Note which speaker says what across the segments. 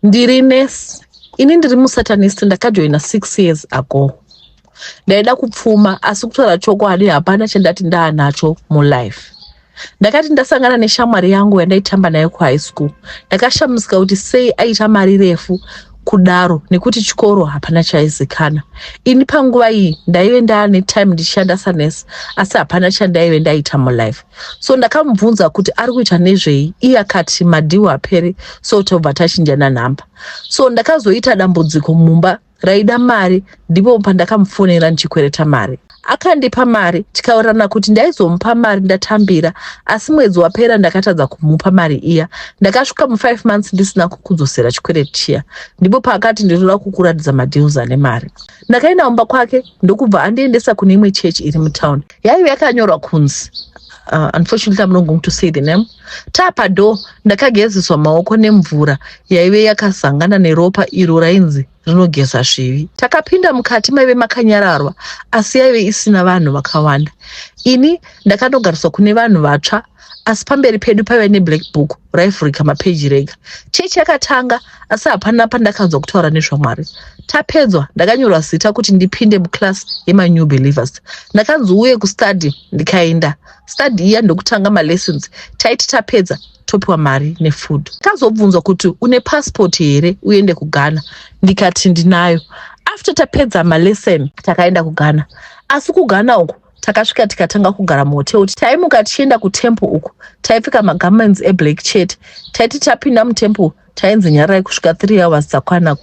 Speaker 1: Ndiri nurse. Ini ndiri musatanist, ndakajoina 6 years ago. Ndaida kupfuma, asi kutaura chokwadi hapana chandati ndaanacho mulife. Ndakati ndasangana neshamwari yangu yandaitamba nayo kuhigh school, ndakashamisika kuti sei aita mari refu kudaro, nekuti chikoro hapana chaizikana. Ini panguva iyi ndaive ndaane time ndichishanda sanesi, asi hapana chandaive ndaita mulife. So ndakamubvunza kuti ari kuita nezvei. Iye akati madhiwo aperi, so tobva tachinjana nhamba. So ndakazoita dambudziko mumba raida mari, ndipo pandakamufonera ndichikwereta mari. Akandipa mari, tikaurana kuti ndaizomupa mari ndatambira, asi mwedzi wapera ndakatadza kumupa mari iya. Ndakasvika mu5 months ndisina kukudzosera chikwereti chiya. Ndipo paakati, "Ndinoda kukuratidza madeals ane mari." Ndakaenda kumba kwake, ndokubva andiendesa kune imwe chechi iri mutauni yaive yakanyorwa kunzi, unfortunately I'm not going to say the name. Tapadho ndakagezeswa maoko nemvura yaive yakazangana neropa iro rainzi rinogeza zvivi. Takapinda mukati, maive makanyararwa, asi yaive isina vanhu vakawanda. Ini ndakanogariswa kune vanhu vatsva, asi pamberi pedu paive neblack book raivhurika mapeji rega. Chechi yakatanga, asi hapana pandakanzwa kutaura nezvaMwari. Tapedzwa, ndakanyorwa zita kuti ndipinde muclass yemanew believers. Ndakanzi uye kustudy, ndikaenda study iya, ndokutanga malessons. Taiti tapedza topiwa mari nefood. Ndakazobvunzwa kuti, "Une passport here uende kuGhana?" Ndikati ndinayo. After tapedza malesson, takaenda kuGhana, asi kuGhana uku takasvika tikatanga kugara muhotel. Taimuka tichienda kutemple uku, taipfeka magarments eblack chete. Taiti tapinda mutemple, tainzi nyararai kusvika 3 hours dzakwana.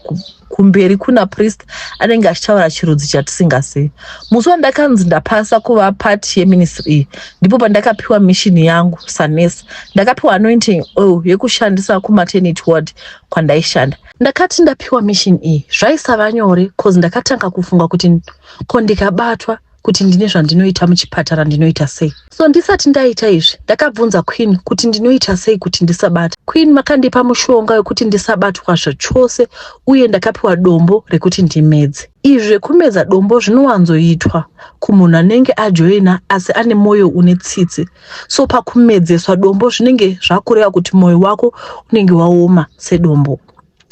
Speaker 1: Kumberi kuna priest anenge achitaura chirudzi chatisingazivi. Musi wandakanzi ndapasa kuva part yeministry iyi, ndipo pandakapiwa mission yangu sanesi. Ndakapiwa anointing oil yekushandisa kumaternity ward kwandaishanda. Ndakati ndapiwa mission iyi, zvaisava nyore, cause ndakatanga kufunga kuti ko ndikabatwa kuti ndine zvandinoita muchipatara, ndinoita sei? So ndisati ndaita izvi, ndakabvunza Queen kuti ndinoita sei kuti ndisabata. Queen makandipa mushonga wekuti ndisabatwa zvachose, uye ndakapiwa dombo rekuti ndimedze. Izvi zvekumedza dombo zvinowanzoitwa kumunhu anenge ajoina asi ane mwoyo une tsitsi. So pakumedzeswa dombo zvinenge zvakureva kuti mwoyo wako unenge waoma sedombo,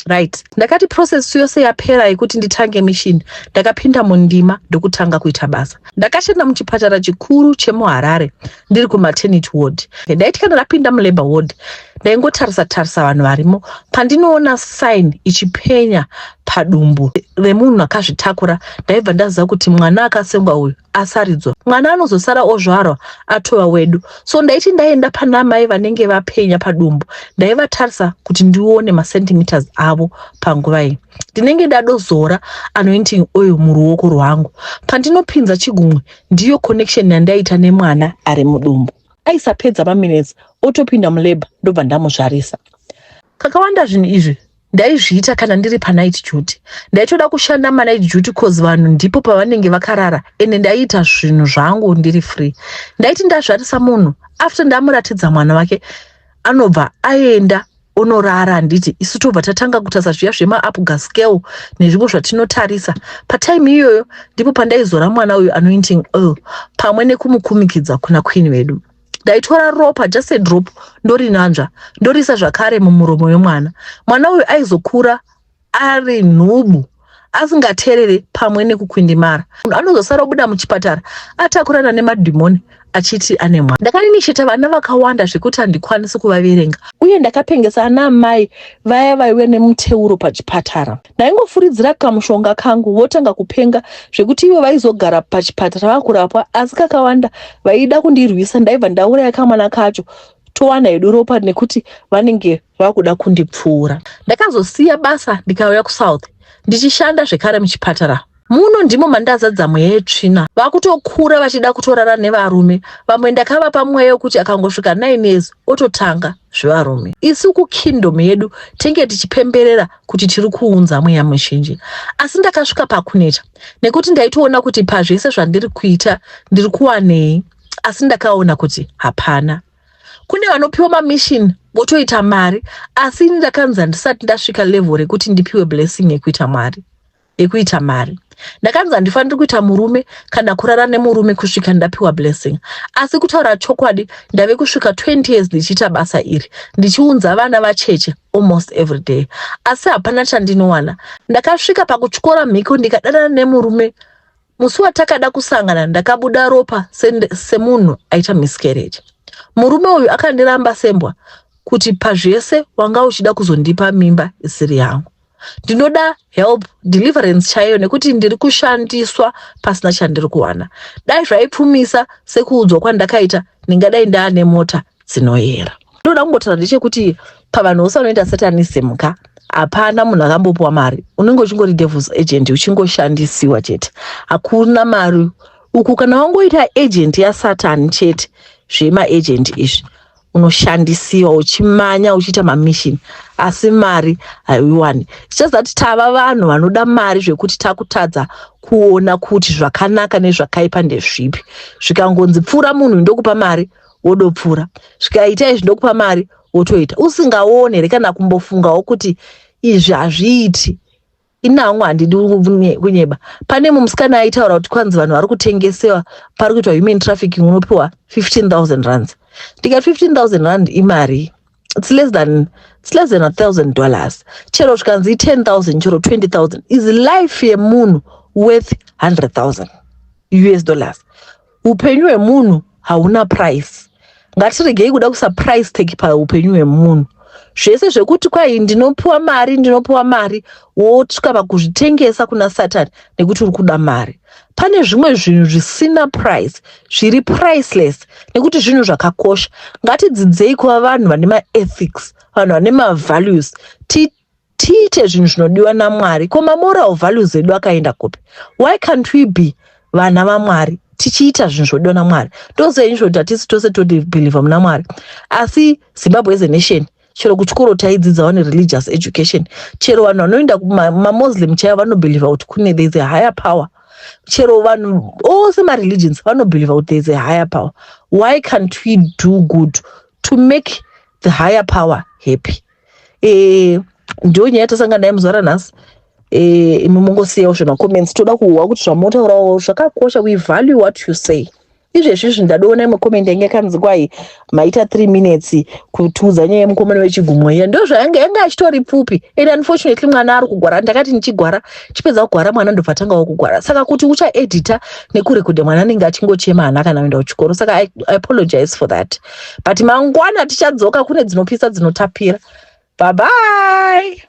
Speaker 1: right? Ndakati process yose yapera yekuti nditange mission, ndakapinda mundima ndokutanga kuita basa. Ndakashanda muchipatara chikuru chemuHarare ndiri kumaternity ward. Ndaiti kana ndapinda mulabour ward, ndaingotarisa tarisa vanhu varimo. Pandinoona sign ichipenya padumbu remunhu akazvitakura, ndaibva ndaziva kuti mwana akasengwa uyu asaridzwa. Mwana anozosara ozvarwa atova wedu. So ndaiti ndaenda pana mai vanenge vapenya padumbu, ndaivatarisa kuti ndione macentimeters avo. Panguva iyi ndinenge ndadozora anointing oil muruoko rwangu. Pandinopinza chigumwe, ndiyo connection yandaita nemwana ari mudumbu. Aisapedza maminutes otopinda mulabour, ndobva ndamuzvarisa. Kakawanda zvinhu izvi ndaizviita kana ndiri panight duty. Ndaitoda kushanda manight duty cause vanhu ndipo pavanenge vakarara, ende ndaiita zvinhu zvangu ndiri free. Ndaiti ndazvarisa munhu, after ndamuratidza mwana wake, anobva aenda onorara, handiti? Isu tobva tatanga kutarisa zviya zvemaApgar scale nezvimwe zvatinotarisa. Patime iyoyo ndipo pandaizora mwana uyu anointing oil pamwe nekumukumikidza kuna Queen vedu. Ndaitora ropa, just a drop, ndorinanzva, ndorisa zvakare mumuromo wemwana. Mwana uyu aizokura ari nhubu, asingateerere pamwe nekukwindimara. Munhu anozosara obuda muchipatara atakurana nemadhimoni achiti ane mwana. Ndakaninisheta vana vakawanda zvekuti handikwanisi kuvaverenga, uye ndakapengesa ana amai vaya vaive nemuteuro pachipatara. Ndaingofuridzira kamushonga kangu, votanga kupenga zvekuti ivo vaizogara pachipatara vakurapwa. Asi kakawanda vaida kundirwisa, ndaibva ndauraya kamwana kacho, towana hedu ropa, nekuti vanenge vakuda kundipfuura. Ndakazosiya basa, ndikauya kuSouth, ndichishanda zvekare muchipatara. Muno ndimo mandazadza mweya yetsvina. Vakutokura vachida kutorara nevarume. Vamwe ndakavapa mweya wekuti akangosvika 9 years ototanga zvevarume. Isu kukingdom yedu tenge tichipemberera kuti tiri kuunza mweya muzhinji, asi ndakasvika pakuneta nekuti ndaitoona kuti pazvese zvandiri kuita ndiri kuwanei, asi ndakaona kuti hapana. Kune vanopiwa mamission votoita mari, asi ini ndakanzi handisati ndasvika level rekuti ndipiwe blessing yekuita mwari, yekuita mari. Ndakanzi handifaniri kuita murume kana kurara nemurume kusvika ndapiwa blessing. Asi kutaura chokwadi ndave kusvika 20 years ndichiita basa iri, ndichiunza vana vacheche almost every day, asi hapana chandinowana. Ndakasvika pakutyora mhiko ndikadanana nemurume. Musi watakada kusangana ndakabuda ropa semunhu aita miscarriage. Murume uyu akandiramba sembwa kuti pazvese wanga uchida kuzondipa mimba isiri yangu. Ndinoda help, deliverance chaiyo, nekuti ndiri kushandiswa pasina chandiri kuwana. Dai zvaipfumisa sekuudzwa kwandakaita, ndingadai ndaane mota dzinoyera. Ndoda kungotaura ndechekuti pavanhu vose vanoita satanism ka, hapana munhu akambopiwa mari. Unenge uchingori devil's agent, uchingoshandisiwa chete. Hakuna mari uku. Kana wangoita agent yaSatani chete, zvemaagent izvi, unoshandisiwa uchimanya uchiita mamission, asi mari haiwani. Just that tava vanhu vanoda mari zvekuti takutadza kuona kuti zvakanaka nezvakaipa ndezvipi. Zvikangonzi pfuura munhu, ndokupa mari, wodopfuura. Zvikaita izvi, ndokupa mari, wotoita usingaoni here kana kumbofungawo kuti izvi hazviiti. Inangu handidi kunyeba. Pane mumusikana aitaura kuti kwanzi vanhu vari kutengesewa, pari kuitwa human trafficking, unopiwa 15,000 rands. Ndikati 15,000 rand imari, it's less than $1,000. Chero zvikanzi 10,000, chero 20,000, is life yemunhu worth 100,000 US dollars? Upenyu hwemunhu hauna price. Ngatiregei kuda kuisa price tag paupenyu hwemunhu. Zvese zvekuti kwai ndinopiwa mari, ndinopiwa mari, wosvika pakuzvitengesa kuna Satani nekuti uri kuda mari. Pane zvimwe zvinhu zvisina price, zviri priceless, nekuti zvinhu zvakakosha. Ngatidzidzei kuva vanhu vane maethics, vanhu vane mavalues, tiite zvinhu zvinodiwa naMwari. Ko mamoral values edu akaenda kupi? Why can't we be vana vaMwari tichiita zvinhu zvinodiwa naMwari? Toziva izvo kuti hatisi tose tobelieva muna Mwari, asi Zimbabwe as a nation, chero kuchikoro taidzidzawo nereligious education. Chero vanhu vanoenda mamuslim chaivo vanobelieva kuti kune, there is a higher power. Chero vanhu ose mareligions vanobelieva kuti there is a higher power. Why can't we do good to make the higher power happy? Ndo nyaya yatasangana naye muzuva ranhasi. Imi mungosiyawo zvemacomments, toda kuhwa kuti zvamotaurawo zvakakosha. We value what you say. Izvezvi izvi ndadoona imwe comment yange yakanzi kwai maita 3 minutes kutiudza nyaya yemukomana wechigumo iya. Ndo zvayanga yanga achitori pfupi, and unfortunately mwana ari kugwara. Ndakati ndichigwara, chipedza kugwara mwana ndobva tangawo kugwara, saka kuti uchaedita nekurekodha mwana anenge achingochema, hana kana kuenda kuchikoro. Saka I apologize for that, but mangwana tichadzoka kune dzinopisa dzinotapira. Bye bye.